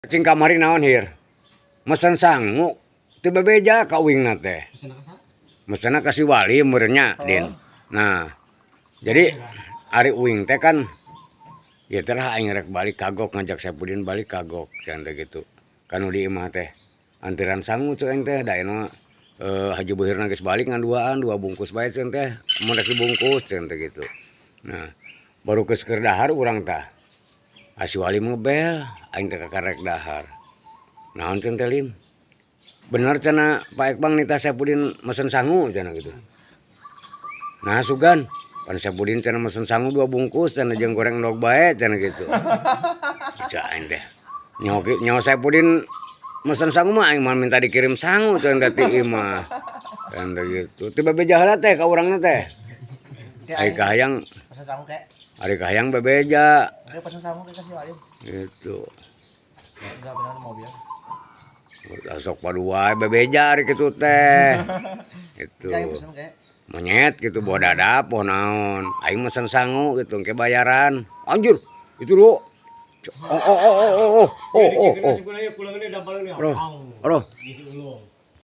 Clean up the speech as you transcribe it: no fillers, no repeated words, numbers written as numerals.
Cing kamari naon hir? Mesen sangu teu bebeja ka uingna teh. Mesenna ka si Wali meureun nya, Din. Nah, jadi ari uing teh kan ieu teh lah aing rek balik kagok ngajak Saipudin balik kagok cenah teh gitu. Kan nu di imah teh antiran sangu cek aing teh da ayeuna mah Haji Buhirna geus balik ngan duaan, dua bungkus bae cenah teh mun rek dibungkus cenah teh gitu. Nah, baru geus keur dahar urang tah. Ah, si Wali ngebel, aing teh kakarek dahar. Naon cenah teh, Lim? Bener cenah Pak Ekbang nitah Saipudin mesen sangu cenah gitu. Nah, sugan pan Saipudin cenah mesen sangu dua bungkus cenah jeung goreng endog bae cenah gitu. Cek aing teh. Nyaho nyaho Saipudin mesen sangu mah aing mah minta dikirim sangu cenah ti imah. Cenah gitu. Teu bebeja heula teh ka urangna teh. Ari kahayang Pesen sangu kek. Ari kahayang bebeja. Oke, pesen sangu kek kasih Walim. Gitu. Enggak benar mobil. Sok padu wae bebeja ari kitu teh. Itu. Aing pesen kek. Monyet gitu bawa dadap bawa naon. Aing mesen sangu gitu engke bayaran. Anjir, itu lu. Oh oh oh oh oh oh oh oh. Aduh, aduh.